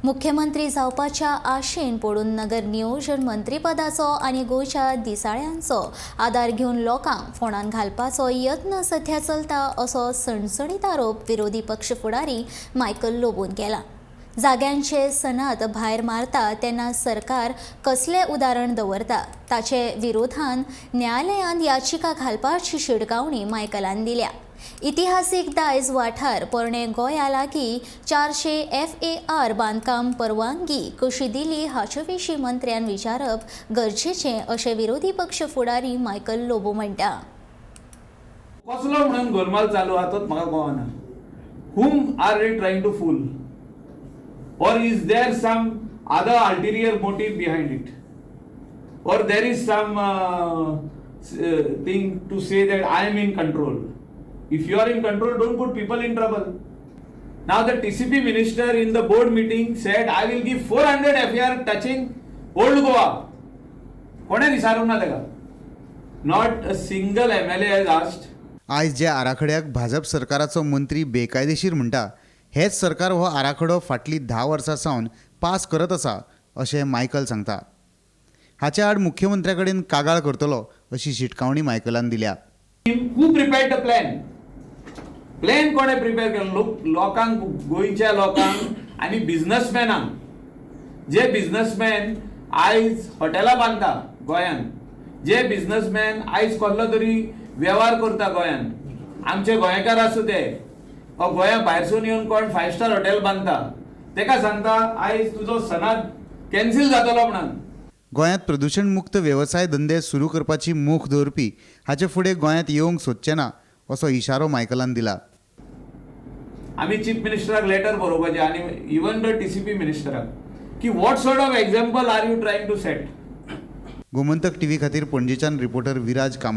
मुख्यमंत्री जावपाच्या आशेन पडून नगर नियोजन मंत्रीपदाचो आनी गोंयच्या दिसाळ्यांचो आदार घेवन लोकांक फोंडान घालपाचो यत्न सध्या चलता असो सणसणीत आरोप विरोधी पक्ष फुडारी मायकल लोबोन केला. जाग्यांचे सनद भायर मारता तेन्ना सरकार कसलें उदाहरण दवरता ताचे विरोधान न्यायालयांत याचिका घालपाची शिटकावणी मायकलान दिल्या. इतिहासीक दायज वाठार पोरणे गोंया लागीं 400 एफएआर बांदकाम परवानगी कशी दिली हाचे विशीं मंत्र्यान विचारप गरजेचें अशें विरोधी पक्ष फुडारी मायकल लोबो म्हणटा. कसलो म्हणून गोलमाल चालू आहा तोच म्हाका कळना. Whom are they trying to fool, or is there some other ulterior motive behind it, or there is some thing to say that I am in control? If you are in control, don't put people in trouble. Now the TCP minister in the board meeting said, "I will give 400 FAR touching Old Goa." कोणें विचारूंक ना ताका. Not a single MLA has asked. आयज ज्या आराखड्याक भाजप सरकाराचो मंत्री बेकायदेशीर म्हणटा, हेच सरकार हो आराखडो फाटलीं 10 वर्सां सावन पास करत आसा अशें मायकल सांगता. हाचे आड मुख्यमंत्र्या कडेन कागाळ करतलो अशी शिटकावणी मायकलान दिल्या. Who prepared the plan? Plan कोणें प्रिपेर केलो? लोक लोकांक, गोंयच्या लोकांक आनी बिझनसमॅनांक, जे बिझनसमॅन आयज हॉटेलां बांदता गोंयांत, जे बिझनसमॅन आयज कसलो तरी वेव्हार करता गोंयांत, आमचे गोंयकार आसूं ते वा गोंया भायरसून येवन कोण फायव स्टार हॉटेल बांदता, तेका सांगता आयज तुजो सनद कॅन्सील जातलो म्हणून. गोंयांत प्रदूशण मुक्त वेवसाय धंदे सुरू करपाची मोख दवरपी हाचे फुडें गोंयांत येवंक सोदचे ना असो इशारो मायकलान दिला. आमी चीफ मिनिस्टराक लेटर बरोवपाचें आनी इवन the TCP मिनिस्टराक की what sort of example are you trying to set? Gomantak TV खातीर पणजेच्यान रिपोर्टर विराज कामत.